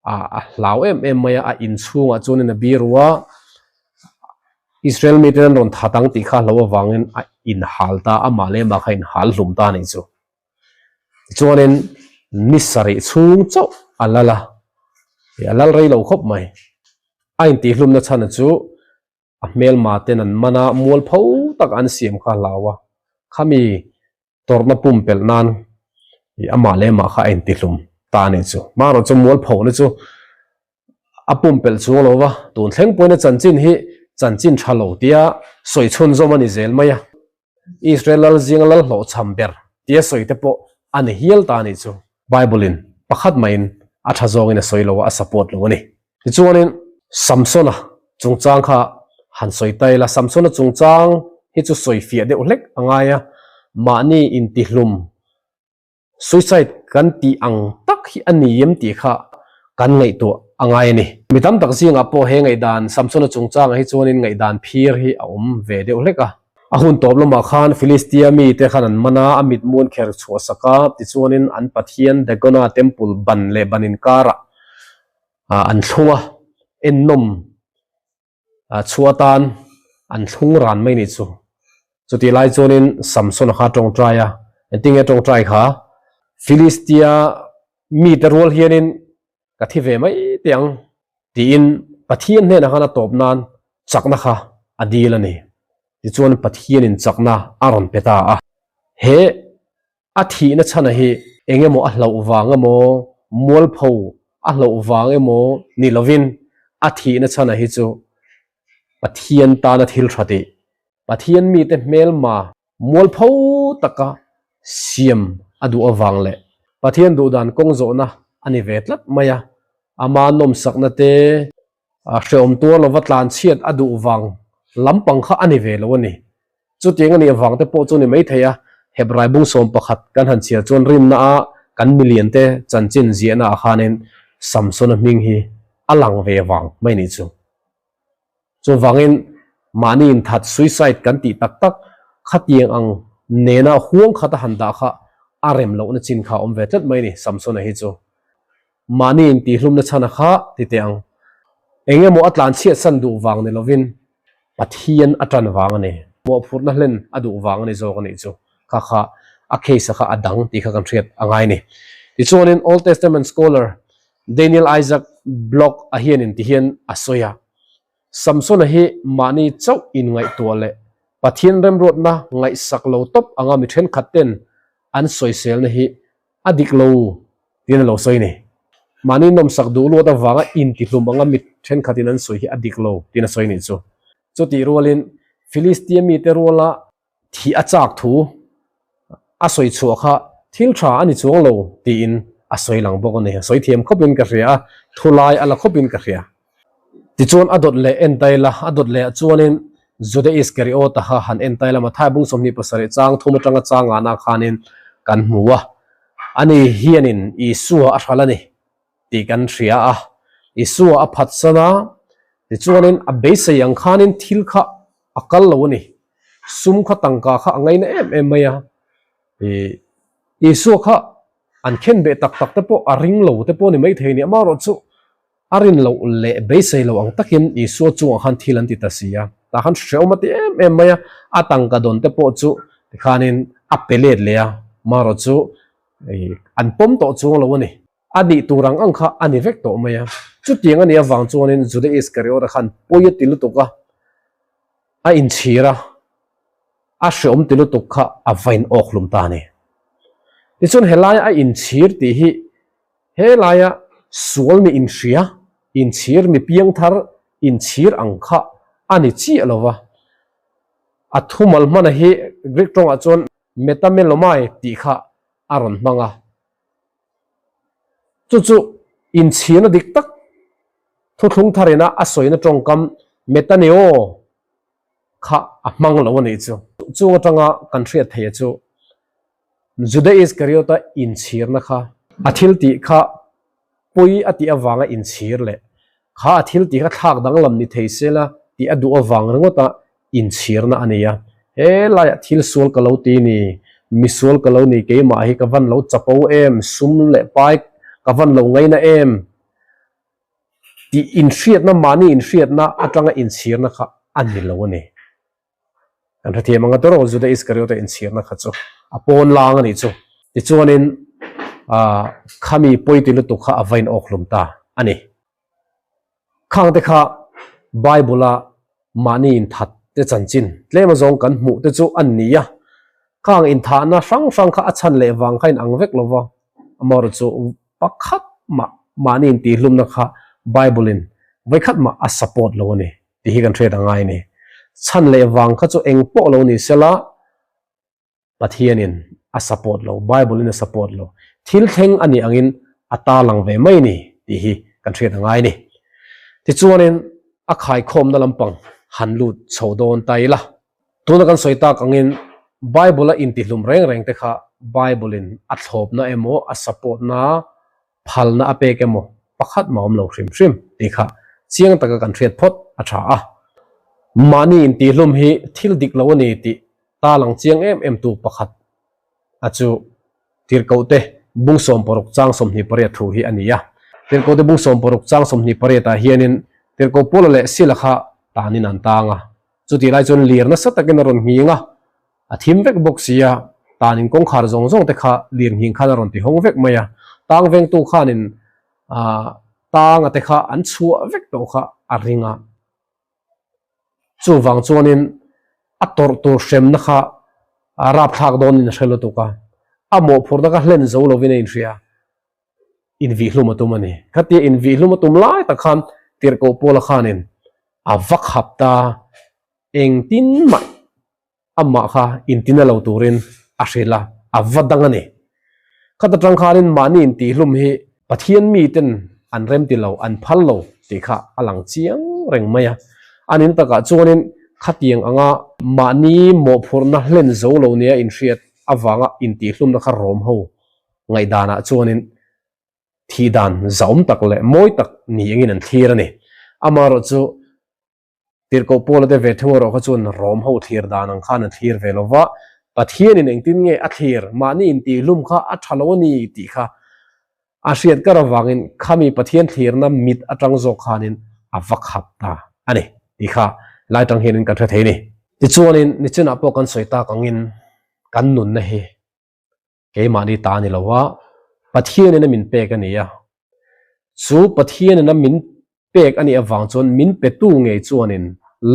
a hlau em em mai a, a inchhungah chuanin a biru a, Israel miten an rawn that ang tih kha hlo avangin a inhal ta, amah leh amah kha a inhal hlum ta a nih chu. Tichuanin ni sarih chhung chauh a lal a, a lal rei lo khawp mai. A intihhlumna chhan chu a hmelma ten an man a, mualpho tak an siam kha a hlau a, khami tawrhna pumpelh nan ih amah leh amah kha a intihlum ta a nih chu. Hmanraw chu mualphona chu a pumpelh chuang lo va, tun thleng pawhin a chanchin hi chanchin tha lo tia sawi chhunzawm a ni zel mai a, Israel lal zinga lal hlawhchham ber tia sawi te pawh a ni hial ta a nih chu. Bible-in pakhat mahin a tha zawngin a sawi lo a, a support lo a ni. Tichuanin Samsona chungchang kha han sawi ta ila, Samsona chungchang hi chu sawi fiah deuh hlek a ngai a, mahni intihlum, suicide, kan tih ang tak hi a ni em tih kha kan ngaihtuah a ngai a ni. Mi tam tak zingah pawh he ngaihdan Samsona chungchangah hi chuanin ngaihdan phir hi a awm ve deuh hlek a. A hun tawp lamah khan Filistia mite khan an man a, a mitmu an kher chhuah sak a, tichuanin an pathian Dagona temple ban leh ban inkarah an thlung a, ennawm chhuah atan an thlung ran mai nih chu. Chutih lai chuanin Samson kha a tawngtai a, engtinge a tawngtai kha? Filistia mite rual hianin ka thi ve mai teh ang tiin Pathian hnenah khan a tawp nan chakna kha a dil a ni. Tichuan Pathianin chakna a rawn pe ta a. He A thihna chhana hi eng emaw a hlauh vang emaw, mualpho a hlauh vang emaw ni lovin a thihna chhana hi chu Pathian tana thil tha tih, Pathian mite hmelma mualpho taka siam a duh avang leh Pathian duhdan kawng zawhna a ni ve tlat mai a, ama nawmsakna te A hrehawm tuar lova tlan chhiat a duh vang lampang kha a ni ve lo a ni. Chutiang a nih avang te pawh chu ni maithei a, Hebrai bung 11 kan han chhiar chuan rinna a kan milian te chanchin ziahna ah khanin Samsona hming hi a lang ve vang mai nih chu. Chuvangin mahni inthat suicide kan tih tak tak khatiang ang nena huang khat a han dah kha a rem lohna chin kha a awm ve tlat mai a ni Samsona hi chu. Mahni intihhlumna chhan a kha ti teh ang. Eng emaw a tlanchhiat san duh vang ni lovin Pathian a tan vang a ni. Mawhphurhna hlen a duh vang a ni zawk a nih chu. Kha kha a case a kha a dang tih kha kan hriat a ngai a ni. Tichuanin Old Testament scholar Daniel Isaac Block a hianin ti hian a sawi a, Samsona hi mahni chauh inngaihtuah leh Pathian remruatna ngaihsak lo tawp anga mi thenkhat ten an sawiselna hi A dik lo tiin a lo sawi a ni. Mahni nawmsak duh luat avanga intihlum anga mit thenkhatin an sawi hi a dik lo tiin a sawi a nih chu. Chutih rualin Filistia mite ruala thih a chak thu a sawi chhuah kha thil tha a ni chuang lo tiin a sawi lang bawk a ni. A sawi thiam khawpin ka hria a, thu lai a la khawpin ka hria. Tichuan a dawt leh en ta ila, a dawt leh ah chuanin Juda Iskariota kha han en ta ila, Mathai bung 27 chang thum atanga chang ngahna khanin kan hmu a, ani hianin Isua a hral a ni tih kan hria a, Isua a phatsan a, tichuanin a beisei ang khanin thil kha a kal lo a ni, sum kha tangka kha a ngaina em em mai a, ih Isua kha an khenbeh tak tak te pawh a ring lo te pawh a ni maithei a ni, amaherawhchu A rin loh leh beisei loh ang takin Isua chungah khan thil an ti ta si a, tah khan hrehawm a ti em em mai a, a tangka dawn te pawh chu tikhanin a pe let leh a, marawh chu an pawm tawh chuang lo a ni. A nih tur ang ang kha a ni vek tawh mai a, chutiang a nih avang chuanin Juda Iskariota khan pawi a ti lutuk a, a inchhir a, a hrehawm ti lutuk kha a va in awk hlum ta a ni. Tichuan helaia a inchhir tih hi He laia sual nih inhria, inchhir mi piangthar inchhir ang kha a ni chiah lo va. A thumal hmana hi Greek tawngah chuan metamelomai tih kha a rawn hmang a. Chu chu inchhirna dik tak thuthlung tharina a sawina tawngkam metaneo kha a hmang lo a nih chu. Chung atanga kan hriat theih chu Juda Iskariota inchhirna kha a thil tih kha pawi a tih avanga inchhir leh kha a thil tih kha thlak danglam ni thei se la tih a duh avang ringawta inchhirna a ni a. He laiah thil sual ka lo ti ni, misual ka lo ni, keimah hi ka van lo chapo em, sum leh pai ka van lo ngaina em tih inhriatna, mahni inhriatna atanga inchhirna kha a ni lo a ni. Kan hrethiam anga tawrh Juda Iskariota inchhirna kha chu a pawn lang a nih chu. Tichuanin khami pawi ti lutuk kha a va in awk hlum ta a ni. Khang te kha Bible-a mahni inthat te chanchin tlem azawng kan hmuh te chu an ni a. Khang inthahna hrang hrang kha a chhan leh vang kha in ang vek lo va, amaherawhchu pakhat mah mahni intihhlumna kha Bible-in vawikhat mah a support lo a ni. Tih hi kan hriat a ngai a ni. Chhan leh vang kha chu eng pawh lo ni sela, Pathianin a support lo, Bible-in a support lo. Thil thleng a nih angin a tarlang ve mai a ni tih hi kan hriat a ngai a ni. Tichuanin a khaikhawmna lampang han lut chho dawn ta ila. Tuna kan sawi tak angin Bible-a intihlum reng reng te kha Bible-in a thlawpna emaw a support-na phalna a pek emaw pakhat mah awm lo hrim hrim tih kha chiang taka kan hriat phawt a tha a. Mahni intihlum hi thil dik lo a ni tih ta lang chiang em em tu pakhat a chu Tirhkohte bung 60 chang 28 thu hi a ni a. Tirhkohte bung 60 chang 28 ah hianin Tirhkoh Paula leh Sila kha tanin an tang a. Chutih lai chuan lir nasa takin a rawn nghing a. A thim vek bawk si a, tanin kawngkhar zawng zawng te kha lirnghing khan a rawn ti hawng vek mai a, tang vengtu khanin tanga te kha an chhuah vek tawh kha a ring a. Chuvang chuanin a tawrh tur hremna kha a rapthlak dawnin a hre lutuk a, a mawhphurhna kha hlen zo lovin a inhria, invihlum a tum a ni. Khatia invihlum a tum lai tak khan Tirhkoh Paula khanin a va khap ta engtin mah amah kha intina lo turin a hrilh a, a va dang a ni. Khat atang khanin mahni intihhlum hi Pathian miten an remti lo, an phal lo tih kha a lang chiang reng mai a. A nin takah chuanin khatiang anga mahni mawhphurhna hlen zo lo nia inhriat avanga intihhlumna kha rawm ho ngaihdanah chuanin thihdan zahawm tak leh mawi tak ni engin an thlir a ni. Amaherawhchu Tirhkoh Paula te ve thung erawh kha chuan Rom ho thlir dan ang khan an thlir ve lo va, Pathianin engtin nge a thlir, mahni intihlum kha a tha lo a ni tih kha a hriat kar avangin khami Pathian thlirna mit atang zawk khanin a va khap ta a ni tih kha lai tang hianin kan hre thei a ni. Tichuanin nichinah pawh kan sawi tak angin kan nunna hi Keimahni ta a ni lo a, Pathianin a min pek a ni a. Chu Pathianin a min pek a nih avang chuan min petu ngei chuanin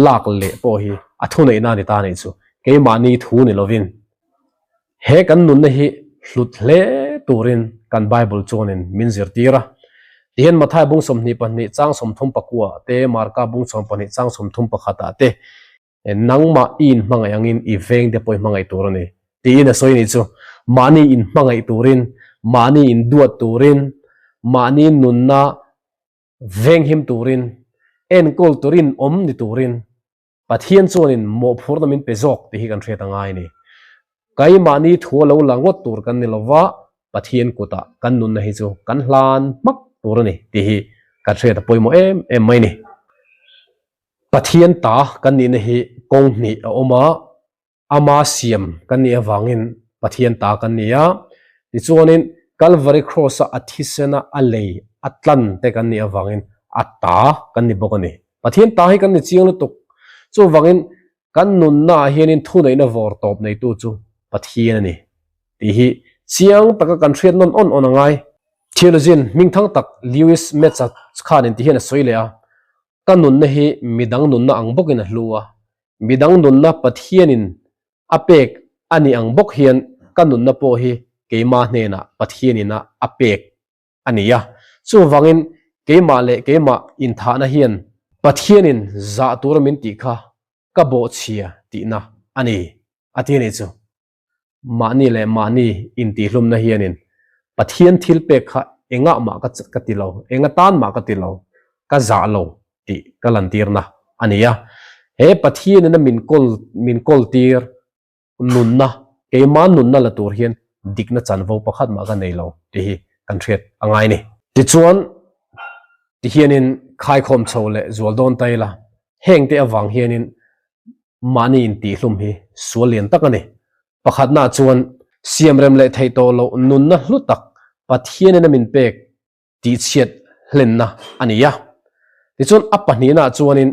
lak leh pawh hi a thuneihna a ni ta a nih chu. Keimahni thu ni lovin he kan nunna hi hlut hle turin kan Bible chuanin min zirtir a. Tihian Mathai bung 22 chang 34 ah te, Marka bung 12 chang 31 ah te, Nangmah i inhmangaih angin i vengte pawh i hmangaih tur a ni, tiin a sawi a nih chu. Mahni inhmangaih turin, mahni induat turin, mahni nunna venghim turin, enkawl turin awm ni turin Pathian chuanin mawhphurna min pe zawk tih hi kan hriat a ngai a ni. Keimahni thu a lo la ngawt tur kan ni lova, Pathian kutah kan nunna hi chu kan hlan hmak tur a ni tih hi kan hriat a pawimawh em em mai a ni. Pathian ta kan nihna hi kawng hnih a awm a, ama siam kan nih avangin Pathian ta kan ni a, tichuanin Kalvari Kraws-a a thisena a lei a tlan te kan nih avangin a ta kan ni bawk a ni. Pathian ta hi kan ni chiang lutuk. Chuvangin kan nunnaah hianin thuneihna vawr tawp neitu chu Pathian a ni tih hi chiang taka kan hriat nawn awn awn a ngai. Theologian hmingthang tak Lewis Metz-a khanin ti hian a sawi leh a, Ka nunna hi midang nunna ang bawkin a hlu a, midang nunna Pathianin a pek a nih ang bawk hian ka nunna pawh hi keima hnenah Pathianin a a pek a ni a. Chuvangin keimah leh keimah inthahna hian Pathianin zah tura min tih kha ka bawhchhia tihna a ni, a ti a nih chu. Mahni leh mahni intihhlumna hianin Pathian thil pek kha engah mah ka ti lo, eng atan mah ka ti lo, ka zah lo tih ka lantirna a ni a. He Pathianin a min kawl min kawltir nunna, keimah nunna la tur hian dikna chanvo pakhat mah ka nei lo tih hi kan hriat a ngai a ni. Tichuan, tihianin khaikhawm chho leh zual dawn ta ila, hengte avang hianin mahni intihhlum hi sual lian tak a ni. Pakhatnaah chuan siamrem leh theih tawh loh nunna hlu tak Pathianin a min pek tihchhiat hlenna a ni a. Tichuan a pahnihnaah chuanin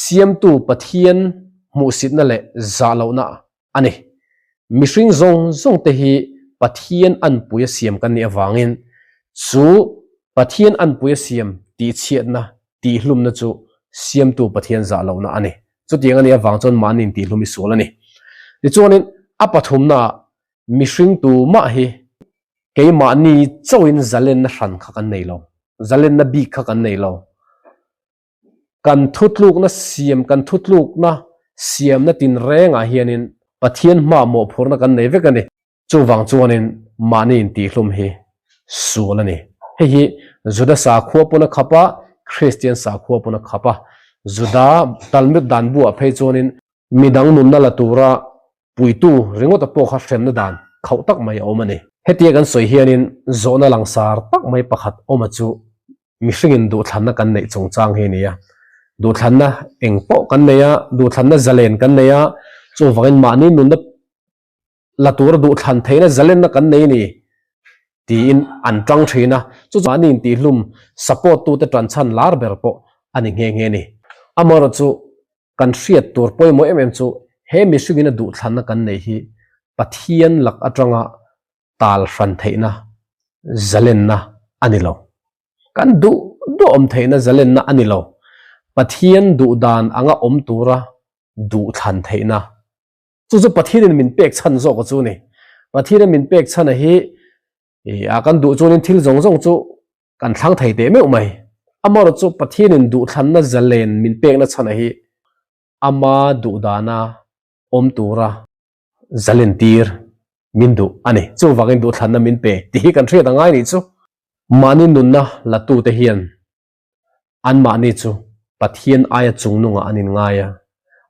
siamtu Pathian hmuhsitna leh zah lohna a ni. Mihring zawng zawngte hi Pathian anpuia siam kan nih avangin chu Pathian anpuia siam tihchhiatna tihhlumna chu siamtu Pathian zah lohna a ni. Chutiang a nih avang chuan mahni intihhlum i sual a ni. Tichuanin a pathumnaah mihring tumah hi keimahni chauhin zalenna hran kha kan nei lo, zalenna bik kha kan nei lo. Kan thutlukna siam, kan thutlukna siamna tinrengah hianin Pathian hmaah mawhphurhna kan nei vek a ni. Chuvang chuanin mahni intihhlum hi sual a ni. Hei hi Juda sakhua pawn a khap a, Kristian sakhua pawn a khap a. Juda Talmud dan buah phei chuanin midang nunna la tura puitu ringawta pawh kha hremna dan khauh tak mai a awm a ni. Hetia kan sawi hianin zawhna langsar tak mai pakhat awma chu mihringin duhthlanna kan neih chungchang hi a ni a. Duhthlanna eng pawh kan nei a, duhthlanna zalen kan nei a, chuvangin mahni nunna la tura duhthlan theihna zalenna kan nei ni tiin an tang thin a, chu chu mahni intihhlum support tute tanchhan lar ber pawh a ni nghe nghe ni. Amaherawhchu kan hriat tur pawimawh em em chu he mihringin a duhthlanna kan neih hi Pathian lak atanga tal hran theihna zalenna a ni lo. Kan duh duh awm theihna zalenna a ni lo. Pathian duhdan anga awm tura duhthlan theihna Chu chu Pathianin min pek chhan zawk a chu ni. Pathianin min pek chhan a hi a kan duh chuanin thil zawng zawng chu kan thlang thei teh meuh mai. Amaherawh chu Pathianin duhthlanna zalen min pekna chhan a hi ama duhdana awm tura zalen tir min duh a ni. Chuvangin duhthlanna min pe tih hi kan hriat a ngai nih chu. Mahni nunna latute hian Anmahni chu Pathian aia chungnungah an inngai a,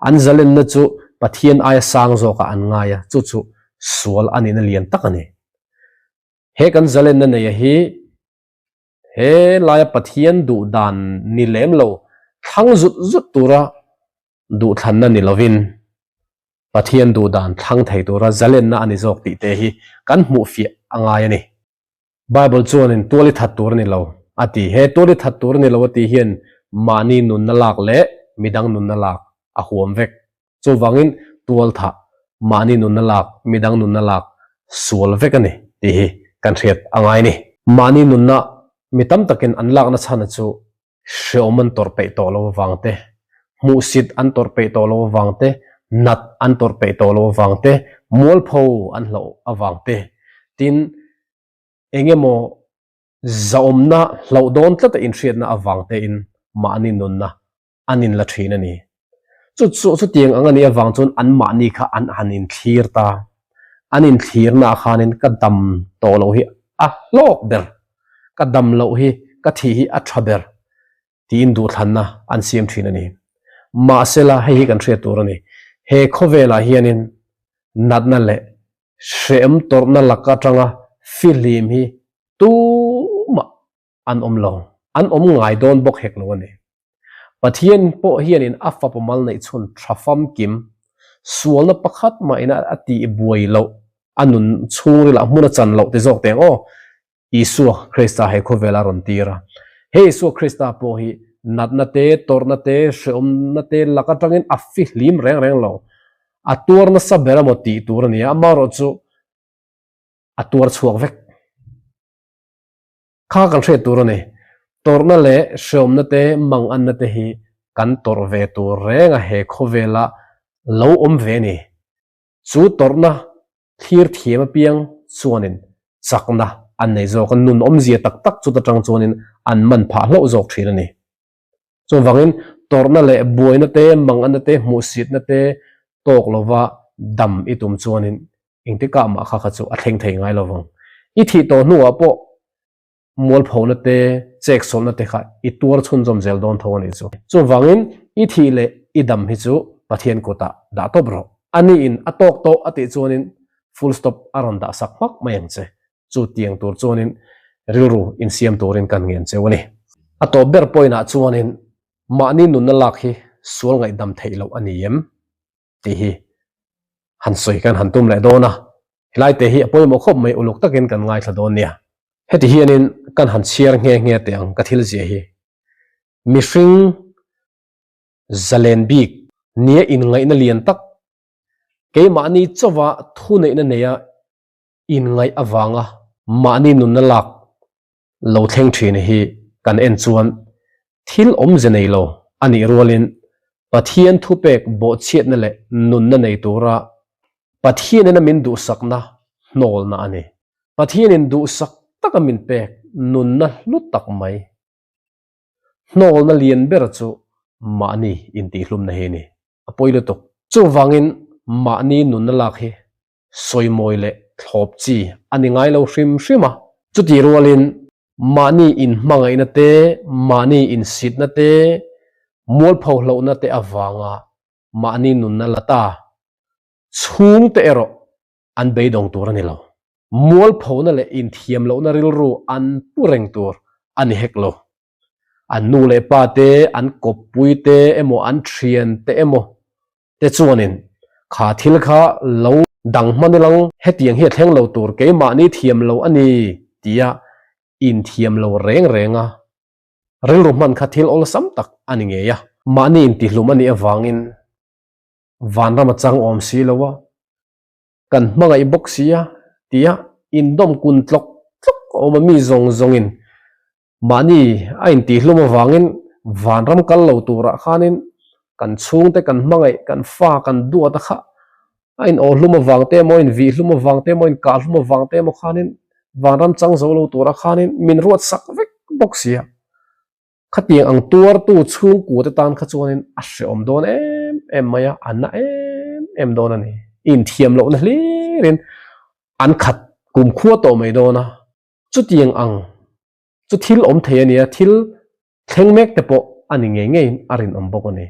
an zalenna chu Pathian aia sang zawkah an ngai a, chu chu sual a nihna lian tak a ni. He kan zalenna neia hi he laia Pathian duh dan ni lem lo thlang zut zut tura duhthlanna ni lovin Pathian duh dan thlang thei tura zalenna a ni zawk tih te hi kan hmuhfiah a ngai a ni. Bible chuanin tual i that tur a ni lo a ti. He tual i that tur a ni lo a tih hian mahni nunna lak leh midang nunna lak a huam vek. Chuvangin tual thah, mahni nunna lak, midang nunna lak sual vek a ni tih hi kan hriat a ngai a ni. Mahni nunna mi tam takin an lakna chhana chu hreawm an tawrh peih tawh lo avang te, hmuhsit an tawrh peih tawh lo avang te, nat an tawrh peih tawh lo avang te, mualpho an hlauh avang te, tin eng emaw zahawmna hlauh dawn tlata inhriatna avang tein mahni nunna an inla thin a ni. Chu chu chutiang ang a nih avang chuan anmahni kha an han inthlir ta. An inthlirnaah khanin ka dam tawh loh hi a hlawk ber, ka dam loh hi ka thih hi a tha ber tiin duhthlanna an siam thin a ni. Mahsela hei hi kan hriat tur a ni, he khawvelah hianin natna leh hrehawm tawrhna lak atanga fihlim hi tumah an awm lo, an awm ngai dawn bawk hek lo a ni. Pathian pawh hianin a fapa mal neih chhun tha famkim, sualna pakhat mahin a tih buai loh, a nun chhungrilah hmun a chan loh ti zawk teng aw, Isua Krista he khawvel a rawn tir a. He Isua Krista pawh hi natna te, tawrhna te, hrehawmna te lak atangin a fihlim reng reng lo. A tuar nasa ber emaw tih tur a ni a, amaherawhchu a tuar chhuak vek. Kha kan hriat tur a ni. Tawrhna leh hreawmna te, manganna te hi kan tawrh ve tur reng a he khawvela lo awm ve a ni. Chu tawrhna thlir thiam apiang chuanin chakna a. an nei zawk a, nun awmzia tak tak chuta tang chuanin an man phah hlauh zawk thin a ni. Chuvangin tawrhna leh buaina te, manganna te, hmuhsitna te tawk lova dam i tum chuanin engtikah mah kha kha chu a thleng thei ngai lovang. I thih tawh hnuah pawh mualphona te, cheksawlhna te kha i tuar chhunzawm zel dawn tho a nih chu. Chuvangin i thih leh i dam hi chu Pathian kutah dah tawp rawh. Aniin a tawk tawh a tih chuanin full stop a rawn dah sak hmak mai ang che. Chu tiang tur chuanin rilru insiam turin kan ngen cheu a ni. A tawp ber point-ah chuanin mahni nunna lak hi sual ngaihdam theih loh a ni em tih hi han sawi kan han tum leh dawn a, helai te hi a pawimawh khawp mai uluk takin kan ngaithla dawn nia. Heti hianin kan han chhiar nghe nghe teh ang ka thil zia hi. Mihring zalen bik nia inngaihna lian tak keimahni chauva thuneihna neia inngaih avanga mahni nunna lak lo thleng thin hi kan en chuan thil awmze nei lo a nih rualin Pathian thupek bawhchhiatna leh nunna nei tura Pathianin a min duhsakna hnawlna a ni. Pathianin duhsak taka min pek nunna hlu tak mai hnawlna lian ber chu mahni intihhlumna hi a ni. A pawi lutuk. Chuvangin mahni nunna lak hi sawimawi leh thlawp chi a ni ngai lo hrim hrim a. Chutih rualin mahni inhmangaihna te, mahni insitna te, mualpho hlauhna te avanga mahni nunna la ta chhungte erawh an beidawng tur a ni lo. Mualphona leh inthiam lohna rilru an pu reng tur a ni hek lo. An nu leh pa te, an kawppui te emaw an thian te emaw te chuanin kha thil kha lo dang hman ilang hetiang hi a thleng lo tur keimahni thiam lo a ni tia inthiam lo reng reng a, rilru hman kha thil awlsam tak a ni ngei a. Mahni intihlum a nih avangin vanram a chang awm si lo a, kan hmangaih bawk si a tia indawm kun tlawk tlawk a awm a, mi zawng zawngin Mahni a intihhlum avangin vanram kal lo turah khanin kan chhungte kan hmangaih, kan fa, kan duat a kha a in awhlum avang te emaw, in vihhlum avang te emaw, in kahhlum avang te emaw khanin vanram chang zo lo turah khanin min ruat sak vek bawk si a. Khatiang ang tuartu chhungkua te tan kha chuanin a hrehawm dawn em em mai a, a na em em dawn a ni. Inthiam lohna hlirin an khat kumkhua tawh mai dawn a. Chutiang ang chu thil awm thei a nia, thil thleng mek te pawh a ni ngei ngeiin a rinawm bawk a ni.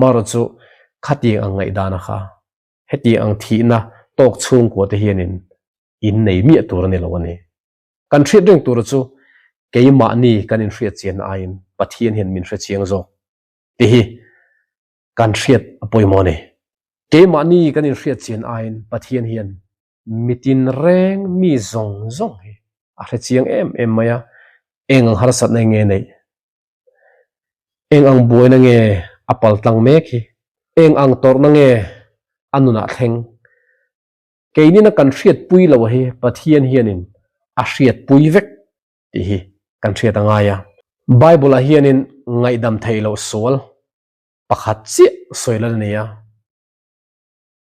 Marawh chu khatiang ang ngaihdana kha hetiang ang thihna tawk chhungkua te hianin in nei miah tur a ni lo a ni. Kan hriat reng tura chu keimahni kan inhriat chianna aiin Pathian hian min hre chiang zawk tih hi kan hriat a pawimawh a ni. Keimahni kan inhriat chian aiin Pathian hian Mitin reng mi zawng zawng hi a hre chiang em em mai a, eng ang harsatna nge neih? Eng ang buaina nge a paltlang mek hi? Eng ang tawrhna nge a nunah thleng? Keinina kan hriatpui lo hi Pathian hianin a hriatpui vek tih hi kan hriat a ngai a. Bible-ah hianin ngaihdam theih loh sual pakhat chiah sawi lal a ni a.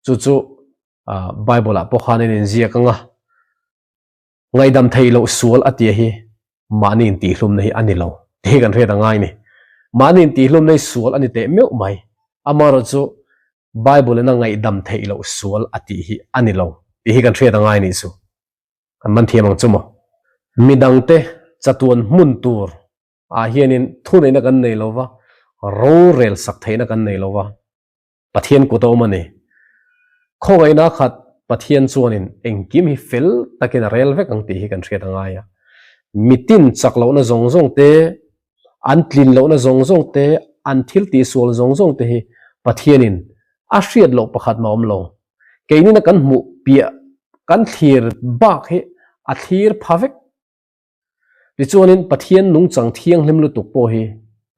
Chu chu Bible ah pawh khan in inziak ang a, ngaihdam theih loh sual a tia hi mahni intihhlumna hi a ni lo tih hi kan hriat a ngai ni. Mahni intihhlumna hi sual a ni teh meuh mai, amaherawh chu Bible in a ngaihdam theih loh sual a tih hi a ni lo tih hi kan hriat a ngai nih chu. Kan man thiam ang chu maw? Midangte chatuan hmun tur ah hianin thuneihna kan nei lo va, rorel sak theihna kan nei lo va. Pathian kut a awm a ni. Khawngaihna khat Pathian chuanin engkim hi fel takin a rel vek ang tih hi kan hriat a ngai a. Mitin chak lohna zawng zawng te, an tlin lohna zawng zawng te, an thil tihsual zawng zawng te hi Pathianin a hriat loh pakhat mah awm lo. Keinina kan hmuh piah kan thlir bak hi a thlir pha vek. Tichuanin Pathian nungchang thianghlim lutuk pawh hi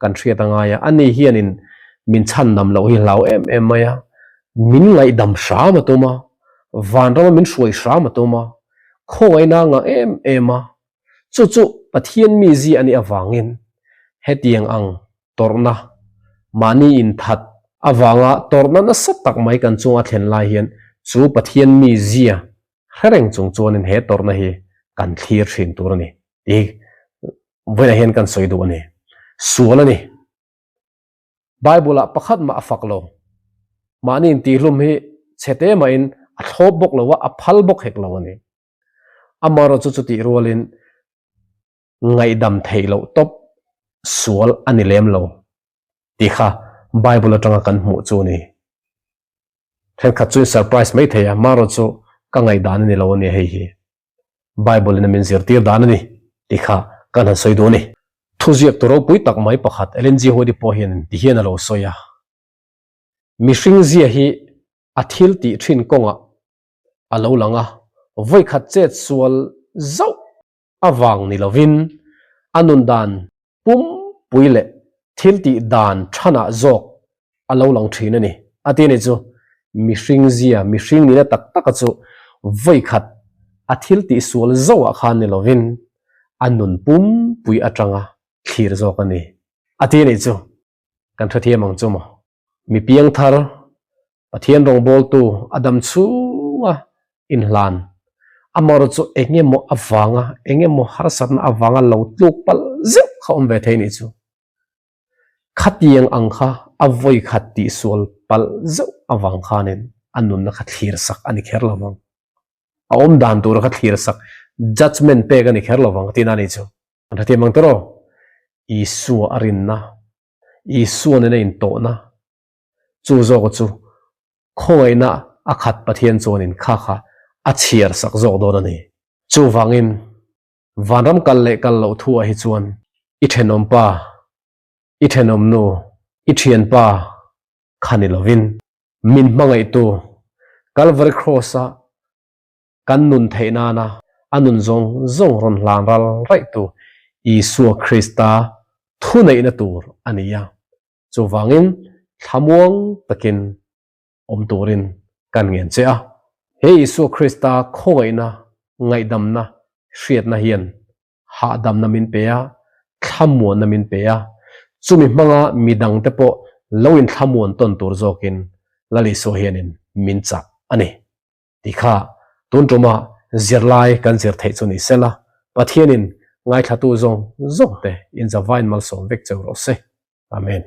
kan hriat a ngai a, ani hianin min chhandam loh hi hlau em em mai a, min ngaihdam hram a tum a, vanrama min hruai hram a tum a, khawngaihna a ngah em em a, chu chu Pathian mizia a nih avangin hetiang ang tawrhna, mahni inthat avanga tawrhna nasa tak mai kan chunga thlen lai hian chu Pathian mizia hre reng chung chuanin he tawrhna hi. kan thlir thin tur a ni tih vawiinah hian kan sawi duh a ni. Sual a ni. Bible ah pakhat mah a fak lo. Mahni intihlum hi chhe te mahin a thlawp bawk lo a, a phal bawk hek lo a ni. Amaherawhchu chutih rualin ngaihdam theih loh tawp sual a ni lem lo tih kha Bible atanga kan hmuh chu a ni. Thenkhat chu in surprise mai thei a, amaherawhchu ka ngaihdan a ni lo a nia hei hi. Bible in a min zirtir dan a ni tih kha kan han sawi duh a ni. Thuziak tu ropui tak mai pakhat Ellen G. White pawh hian ti hian a lo sawi a, Mihring zia hi a thil tih thin kawngah a lo lang a, vawikhat chet sual zauh avang ni lovin a nun dan pumpui leh thil tih dan thanah zawk a lo lang thin a ni. A ti a ni chu mihring zia, mihring nihna tak taka chu vawikhat a thil tih sual zauhah khan ni lovin a nun pumpui atanga thlir zawk a ni. A ti a ni chu kan hrethiam ang chu maw? Mi piangthar, Pathian rawngbawltu a dam chhunga inhlan, amaherawh chu eng emaw avanga, eng emaw harsatna avanga lo tluk palh zeuh kha awm ve thei nih chu. Khatiang ang kha a vawi khat tihsual palh zeuh avang khanin a nunna kha thlir sak a ni kher lo vang. A awm dan tura kha thlir sak, judgement pek a ni kher lo vang tihna a nih chu. An hrethiam ang tawh. Isua a rinna, Isua nena intawhna, chu zawk chu khawngaihna a khat Pathian chuanin kha kha a chhiar sak zawk dawn a ni. Chuvangin vanram kal leh kal loh thu ah hi chuan i thenawmpa, i thenawmnu, i thianpa kha ni lovin min hmangaihtu Kalvari Kraws-a kan nun theih nana a nun zawng zawng rawn hlan ral raihtu Isua Krista thuneihna tur a ni a. Chuvangin thlamuang takin awm turin kan ngen che a. He Isua Krista khawngaihna, ngaihdamna, hriatna hian hahdamna min pe a, thlamuanna min pe a, chumi hmanga midangte pawh lo inthlamuan tawn tur zawkin Lal Isua hianin min chah a ni. Ti kha tun tuma zirlai kan zir theih chu ni sela, Pathianin ngaithlatu zawng zawngte inzavain malsawm vek cheu rawh se. Amen.